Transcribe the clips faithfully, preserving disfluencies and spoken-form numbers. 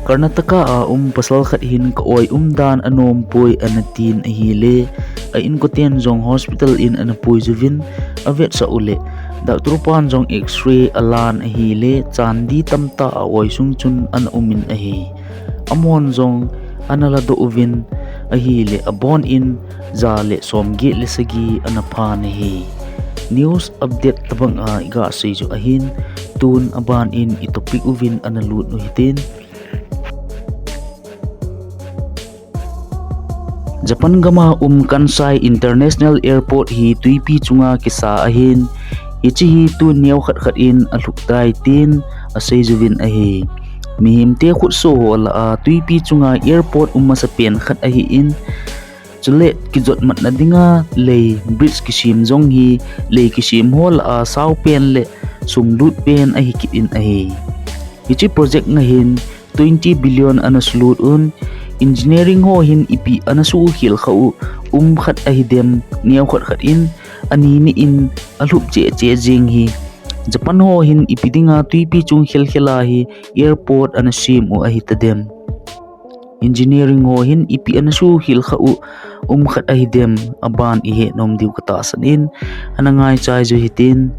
Karnataka a um pasal khat hin ka oi umdan anom poi ana tin ahile, a inkoten jong hospital in ana pui uvin, avetsah uleh doctor pan jong X-ray alan ahile, chandi tamtah a oi sung chun ana umin ahi. Amahon jong ana ladoh uvin ahile, abon in ja le somget le sagi ana phan ahi. News update tabang a iga sei u ahin, tun aban in i topic uvin ana lut u hitin. Japan gam a um Kansai International Airport hi twipi chunga kisa ahin, hiche hi tun neo khat khat in alhuk tai tin asei uvin ahi. Mihemte khutso ho lah a twipi chunga airport um masapen khat ahin, chule kijotmatna dinga lei, bridge kisem jong hi lei kisem ho lah a saopen le sumlut pen ahi kit in ahi. Hiche project nga hin twenty billion ana sulut un, engineering ho hin ipi ana sukhel kha u, um khat ahidem, neo khat khat in, ani ni in alhup cheh cheh jing hi. Japan ho hin ipi dinga twipi chung khel khel a hi airport ana sem u ahitadem. Engineering ho hin ipi ana sukhel kha u, um khat ahidem, aban ihet nom diu katahsan in, ana ngaichai u hitin.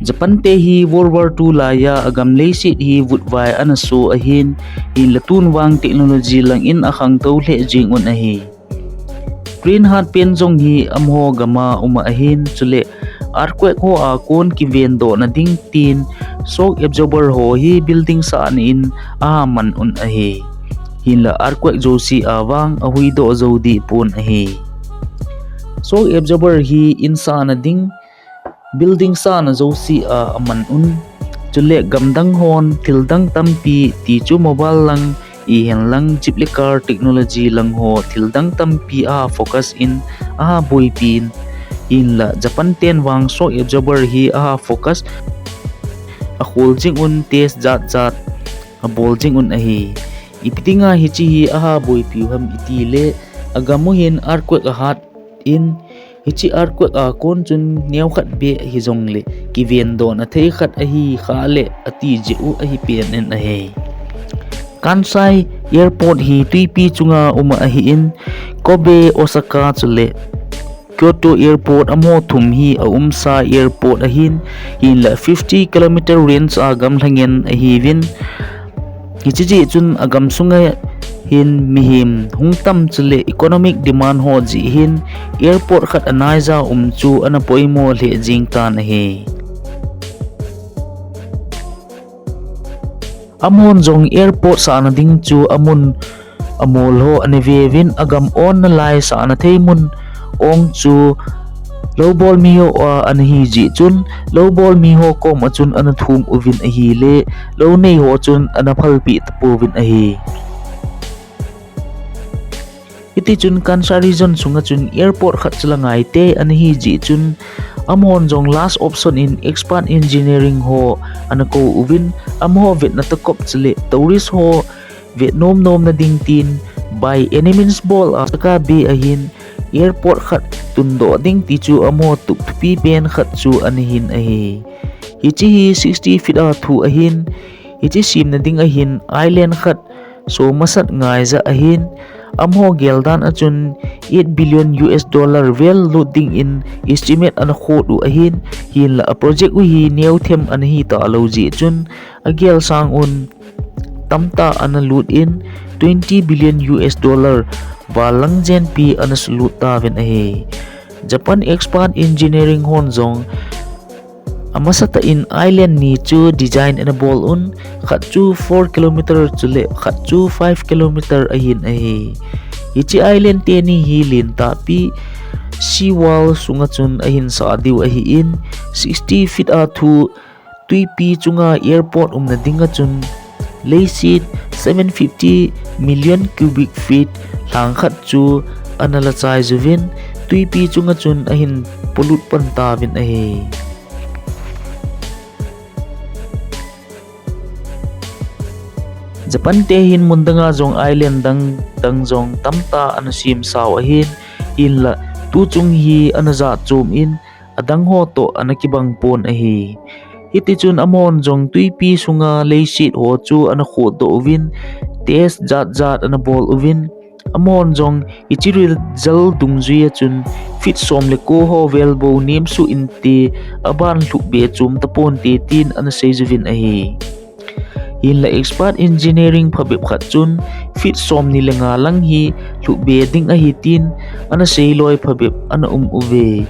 Japan te hi World War two laiya agam leiset hi vutvai ana so ahin, hinla tun vang technology lang in akhangtou lheh jing un ahi. Crane hatpen jong hi amaho gam a um ahin, chule earthquake ho a kon kivendohna ding tin shock absorber ho hi building sahna in aman un ahi. Hinla earthquake jouse a vang ahuidoh jou deh pon ahi. Shock absorber hi in sahna ding, building sahna jouse a aman un. Chule gamdang hon thildang tampi, ti chu mobile lang, ihen lang, jeep le car technology lang ho thildang tampi a focus in, a boipi in, hinla Japan ten vang shock absorber hi a focus akhol jing un, test jat jat abol jing un ahi. Ipi dinga hiche hi a boipiu ham itile, agam u hin earthquake ahat in, hiche earthquake a kon chun neo khat beh hijongle kivendohna thei khat ahi khah le ati jeh u ahi pen in ahi. Kansai Airport hi twipi chunga um ahin, Kobe, Osaka chule Kyoto Airport amaho thum hi aumsa airport ahin, hinla fifty kilometer range a gamlha ngen ahiuvin. Hiche jeh chun agam sunga hin mihem hung tam chule economic demand ho jeh hin airport khat anaija um chu ana poimo lheh jing tan ahi. Amahon jong airport sahna ding chu amun amol ho ana veuvin, agam onna lai sahna thei mun ong chu loubol mi ho a ana hi jeh chun, loubol mi ho koma chun ana thum uvin ahile, lou nei ho chun ana phalpeh tapouvin ahi. Hiti chun Kansai region sunga chun airport khat chu la ngaite ana hi jeh chun, amahon jong last option in expert engineering ho ana kou uvin, amaho vetna takop chule tourist ho vet nom nomna ding tin, by any means bol a Osaka Bay ahin airport khat tundoh ding ti chu amaho tup thupi pen khat chu ana hin ahi. Hiche hi sixty feet a thu ahin, hiche semna ding ahin island khat so masat ngaija ahin, amaho geldan a chun eight billion U S dollar vel lut ding in estimate ana khot u ahin, hinla a project u hi neo them ana hi talou jeh chun, agel sang un tamtah ana lut in, twenty billion U S dollar val lang jenpi ana sulut tauvin ahi. Japan expert engineering hon jong amasatah in island ni chu design ana bol un, khat chu four kilometer chule khat chu five kilometer ahin ahi. Hiche island teni hi lentahpi sea wall sunga chun ahin sah diu ahin, sixty feet a thu twipi chunga airport umna dinga chun leiset seven fifty million cubic feet lhang khat chu ana lachai uvin, twipi chunga chun ahin polut pan tauvin ahi. Japan te hin mun danga jong island dang dang jong tamtah ana semsau ahin, hinla tuchung hi ana jat chom in, adang ho toh ana kibang pon ahi. Hitichun amahon jong twipi sunga leiset ho chu ana khodoh uvin, test jat jat ana bol uvin, amahon jong hiche result dungjuia chun feet som le ko ho vel bou nemsuh inte, aban lhup be chom taponte tin ana seijuvin ahi. Hinla expert engineering phabep khat chun feet somni le nga lang hi lhup be ding ahi tin ana seiloi phabep ana um uve.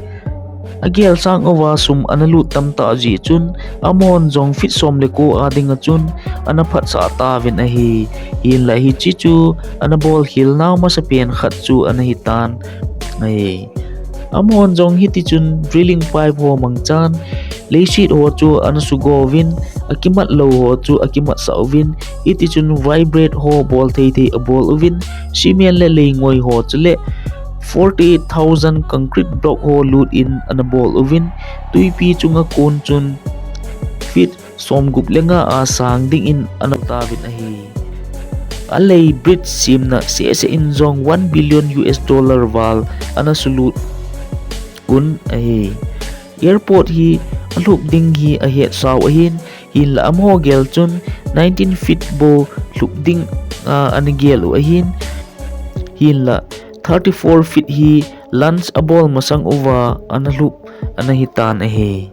Agel sang uva sum ana lut tamtah jeh chun amahon jong feet som le ko a dinga chun ana phatsah tauvin ahi. Hinla hiche chu ana bolkhel nau masapen khat chu ana hitan ahi. Amahon jong hitichun drilling pipe ho mangchan leiset ho chu ana sugo uvin, akimat lou ho chu akimatsah uvin, hitichun vibrate ho bol thei thei abol uvin, cement le leingoi ho chule forty-eight thousand concrete block ho lut in ana bol uvin, twipi chunga kon chun feet somgup le nga a sang dingin ana tauvin ahi. Alei bridge semna sehseh in jong one billion U S dollar val ana sulut un ahi. Airport hi alhup ding hi ahetsau ahin, hinla amaho gel chun nineteen feet bou lhup dinga ana gel u ahin, hinla thirty-four feet hi launch abol masang uva ana lhup ana hitan ahi.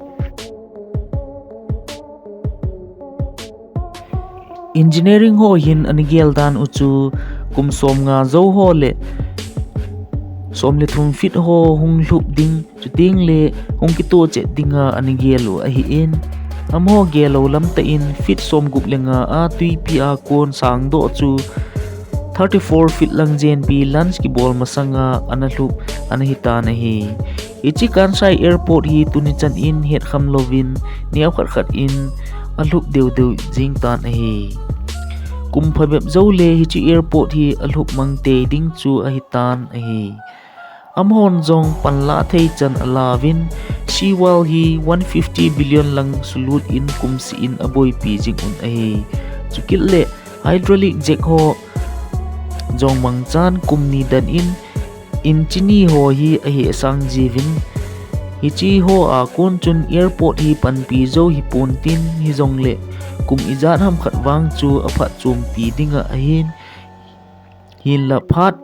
Engineering ho hin ana gel dan u chu kum somnga jou ho le som le thum feet ho hung lhup ding, chuteng le hung kitoh chet dinga ana gel u ahin, amaho gel lou lamtah in feet somgup le nga a twipi a kon sangdoh chu thirty-four feet lang jenpi launch kibol masanga ana lhup ana hitan ahi. Hiche Kansai Airport hi tuni chan in hetkham louvin neo khat khat in alhup deu deu jing tan ahi. Kum phabep jou le hiche airport hi alhup mang tei ding chu ahitan ahi. Amahon jong panlah thei chan alauvin, seawall hi one fifty billion lang sulut in kumseh in aboipi jing un ahi. Chukit le hydraulic jack ho jong mangchan kum ni dan in inch ni ho hi ahesang jiuvin, hiche ho a kon chun airport hi panpi jou hipon tin, hijongle kum ijat ham khat vang chu aphatchompi dinga ahin, hinla phat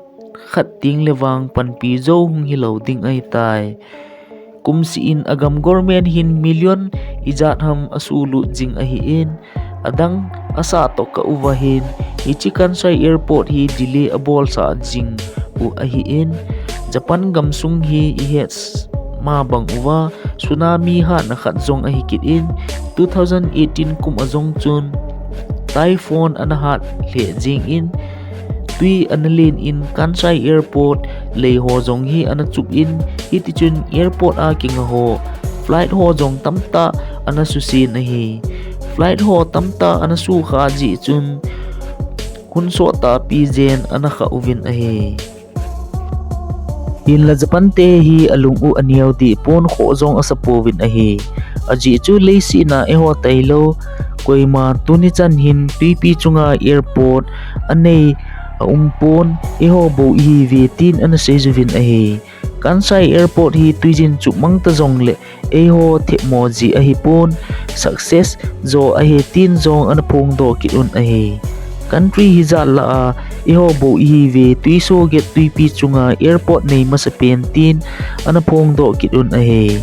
khat teng le vang panpi jou hung hilou ding ahitai. Kumseh in agam government hin million ijat ham asulut jing ahin, adang asah toh kah uva hin, hiche Kansai Airport hi delay abolsah jing u ahin, Japan gamsung hi ihet ma bang uva tsunami hatna khat jong ahi kit in, two thousand eighteen kum a jong chun typhoon ana hat lheh jing in, twi ana len in Kansai Airport lei ho jong hi ana chup in, hitichun airport a kinga ho flight ho jong tamtah ana susen ahi. Flight ho tamtah ana sukha jeh chun hun sottahpi jen ana kha uvin ahi. Hinla Japan te hi alung u aneo deh pon, khoh jong asa pouvin ahi. Ajeh chu leiset a eiho tailou, koima tuni chan hin twipi chunga airport anei aum pon, eiho bou ihiuve tin ana seijuvin ahi. Kansai Airport hi twijin chup mang ta jongle eiho themmo jeh ahipon, success jo ahi tin jong ana phongdoh kit un ahi. Country hijat lah a eiho bou ihiuve, twiso get twipi chunga airport nei masapen tin ana phongdoh kit un ahi.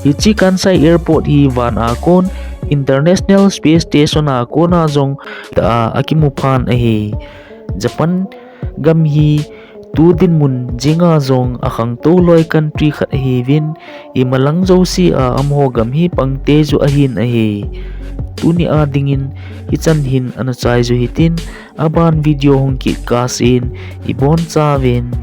Hiche Kansai Airport hi van a kon International Space Station a kona jong tah a akimu phan ahi. Japan gam hi tu dinmun jenga jong akhangtou loi country khat ahiuvin, imalang jouse a amaho gam hi pangte ju ahin ahi. Tuni a dingin hichan hin ana chai ju hitin, aban video hung kit kah in ibonchauvin.